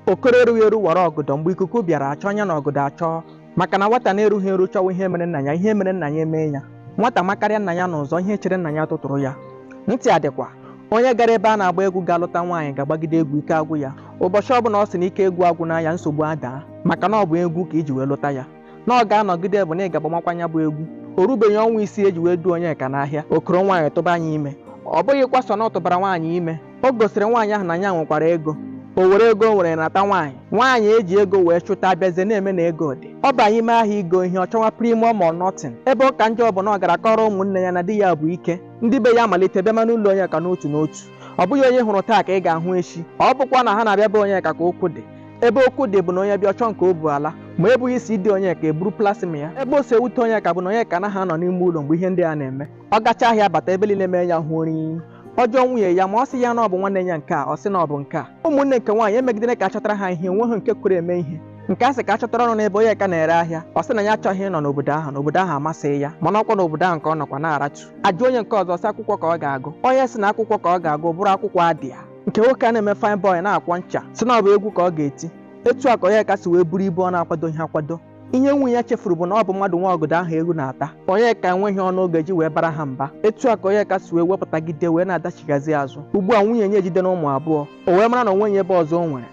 Okoro erughị eru wara ọgọdọ mgbe ikuku bịara achọ ya na ọgọdọ achọọ, maka na nwata na-erughị eru chọwa ihe mere nna ya, ihe mere nna ya emee ya. Nwata makarịa nna ya n'ụzọ, ihe chere nna ya tụtụrụ ya. Ntị adịkwa. Onye gara ebe a na-agba egwu ga-alụta nwaanyị ga-agbagide egwu ike agwụ ya. Ụbọchị ọbụla ọ sị na ike egwu agwụ n'anya, nsogbu adaa, maka na ọ bụ egwu ka iji wee lụta ya. Na ọ ga-anọgide bụ na ị ga-agbamakwa ya bụ egwu. O rubeghị ọnwa 6 eji wee duo Onyeka n'ahịa, okoro nwaanyị tụba anya ime. Ọ bụghịkwa sọ na ọ tụbara nwaanyị ime, o gosiri nwaanyị ahụ na ya nwekwara ego. O were ego o nwere nata nwaanyị. Nwaanyị eji ego wee chụta abịazie na-eme na ego dị. Ọ banye ime ahịa igo ihe, ọ chọwa premium or nothing. Ebe ọ ka njọ bụ na ọ gara kọrọ ụmụnne ya na di ya bụ ike. Ndị be ya amalite bịama n'ụlọ Onyeka n'otu n'otu. Ọ bụghị onye hụrụ taa ka ị ga-ahụ echi. Ọ bụkwa na ha na-abịa be Onyeka ka okwu dị. Ebe okwu dị bụ na onye bịa ọchọ nke o bu ala, ma ebughị isi dị Onyeka eburu plasma ya. Ebe o si ewute Onyeka bụ na Onyeka anaghị anọ n'ime ụlọ mgbe ihe ndị a na-eme. Ọ gacha ahịa bata, ebe niile mee ya hụ ori. Ọ jụọ nwunye ya ma ọ sị ya na ọ bụ nwanne ya nke a, ọ sị na ọ bụ nke a. Ụmụnne nke nwaanyị emegidere ka a chọtara ha ihe, enweghị nke kwere eme ihe. Nke a sị ka a chọtara ọrụ n'ebe Onyeka na-ere ahịa, ọ sị na ya achọghị ịnọ n'obodo ahụ, n'obodo ahụ amasịghị ya, mana ọkwa n'obodo ahụ ka ọ nọkwa na-aratu. Ajụ onye nke ọzọ, sị akwụkwọ ka ọ ga-agụ. Onye sị na akwụkwọ ka ọ ga-agụ bụrụ akwụkwọ adị ya. Nke nwoke a na-eme fine boy na-akwọ ncha, sị na ọ bụ egwu ka ọ ga-eti. Etu a ka Onyeka si wee buru ibu ọ na-akwadoghị akwado. Ihe nwunye ya chefuru bụ na ọ bụ mmadụ nwa ọgọdọ ahụ egwu na-ata. Onyeka enweghị ọnụ oge ji wee bara ha mba. Etu a ka Onyeka si wee wepụtagide wee na-adachigazi azụ. Ugbu a nwunye ya ejide na ụmụ 2, o wee mara na onweghị ebe ọzọ o nwere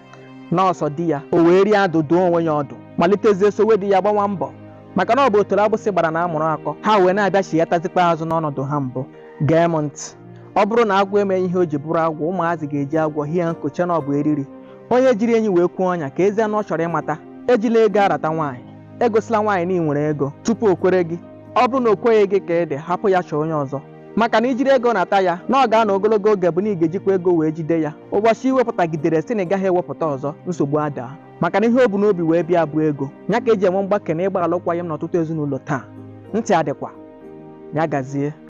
nọọsụ di ya. O wee rie adụ dụọ onwe ya ọdụ, malitezie sowe di ya gbawa mbọ, maka na ọ bụ otoro agbụsị gbara na amụrụ akọ. Ha wee na-abịa chighatazikwa azụ n'ọnọdụ ha mbụ. Gee m ntị, ọ bụrụ na agwọ emeghị ihe o ji bụrụ agwọ, ụmụazị ga-eji agwọ hie nkoche na ọ bụ eriri. Onye jiri enyi wee kwuo ọnya ka ezi anụ ọ chọrọ ịmata. Ejila ego arata nwaanyị. Egosila nwaanyị na ị nwere ego tupu o kwere gị. Ọ bụrụ na o kweghị gị ka ị dị, hapụ ya chọọ onye ọzọ, maka na ijiri ego nata ya na ọ ga-anọ ogologo oge bụ na ị ga-ejikwa ego wee jide ya. Ụbọchị iwepụtagidere sị na ị gaghị ewepụta ọzọ, nsogbu adaa, maka na ihe o bu n'obi wee bịa bụ ego ya. Ka eji enwe mgbake na ịgba alụkwaghịm n'ọtụtụ ezinụlọ taa. Ntị adịkwa. Ya gazie.